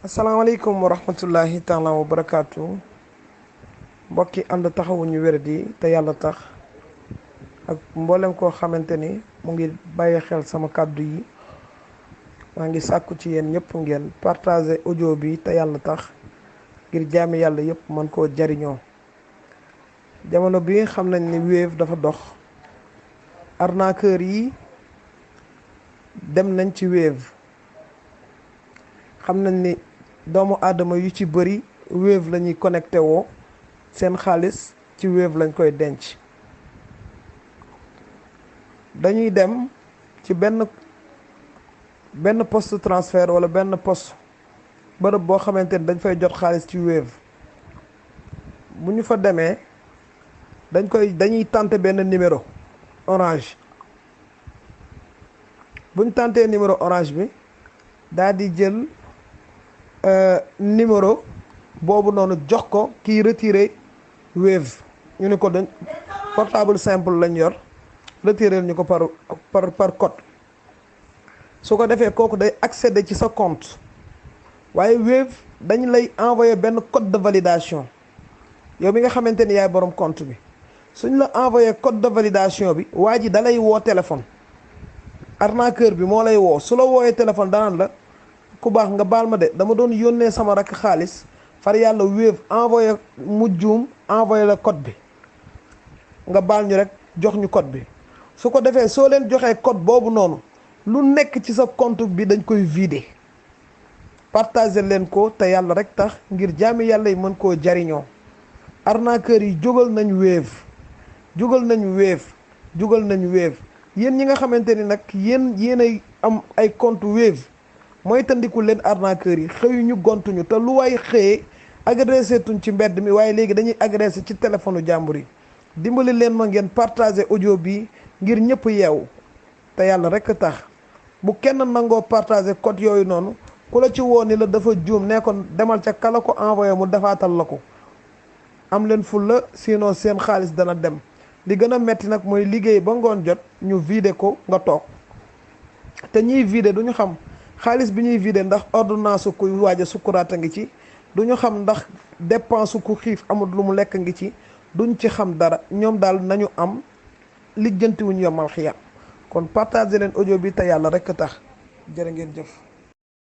asalaamaaleykum wa rahmatullahi taala wa barakaatu mbokki ànd taxawuñu wéradi te yàlla tax ak mboolem koo xamante ni mu ngi bàyyi xel sama kàddu yi maa ngi sàkku ci yéen ñëpp ngeen partager audio bi te yàlla tax ngir jaami yàlla yëpp mën koo jariñoo. jamono bi xam nañ ni Wave dafa dox arnaqueur yi dem nañ ci Wave. xam nañ ni doomu aadama yu ci bëri Wave la ñuy connecté woo seen xaalis ci Wave lañ koy denc. dañuy dem ci benn poste transfert wala benn poste bërëb boo xamante ni dañ fay jot xaalis ci Wave. bu ñu fa demee dañuy tenter benn numéro orange. bu ñu tentee numéro orange bi daal di jël numéro boobu noonu jox ko kiy retiré Wave. ñu ne ko dañ portable simple lañ yor retiré ñu ko par code. su ko defee kooku day accéder ci sa compte waaye Wave dañ lay envoyé benn code de validation yow mi nga xamante ni yaay borom compte bi. suñ la envoyé code de validation bi waa ji dalay woo téléphone. arnaqueur bi moo lay woo su la wooyee téléphone danaan la ku baax nga baal ma de dama doon yónnee sama rakk xaalis far yàlla Wave envoyé mu juum envoyé la code bi nga baal ñu rek jox ñu code bi. su ko defee soo leen joxee code boobu noonu lu nekk ci sa compte bi dañ koy vider. partager leen ko te yàlla rek tax ngir jaami yàlla yi mën koo jariñoo. arnaqueur yi jógal nañ Wave jógal nañ Wave yéen ñi nga xamante ni nag yéenay am ay compte Wave mooy tandiku leen arnaqueur yi xëyuñu gontuñu te lu waay xëyee agressé tuñ ci mbedd mi waaye léegi dañuy agressé ci téléphone jàmbur yi. dimbali leen ma ngeen partager audio bi ngir ñëpp yeewu te yàlla rek tax bu kenn nangoo partager code yooyu noonu ku la ci woo ni la dafa juum ne ko demal ca kala ko envoyé mu defaatal la ko. am leen fulla sinon seen xaalis dana dem. li gën a metti nag mooy liggéey ba ngoon jot ñu vider ko nga toog te ñiy vider duñu xam xaalis bi ñuy vider ndax ordonnance kuy waaj a sukkuraat a ngi ci duñu xam ndax dépense ku xiif amul lu mu lekk ngi ci duñ ci xam dara ñoom daal nañu am lijjantiwuñu yomal xiyam kon partager leen audio bi te yàlla rekk tax jërë ngeen jëf.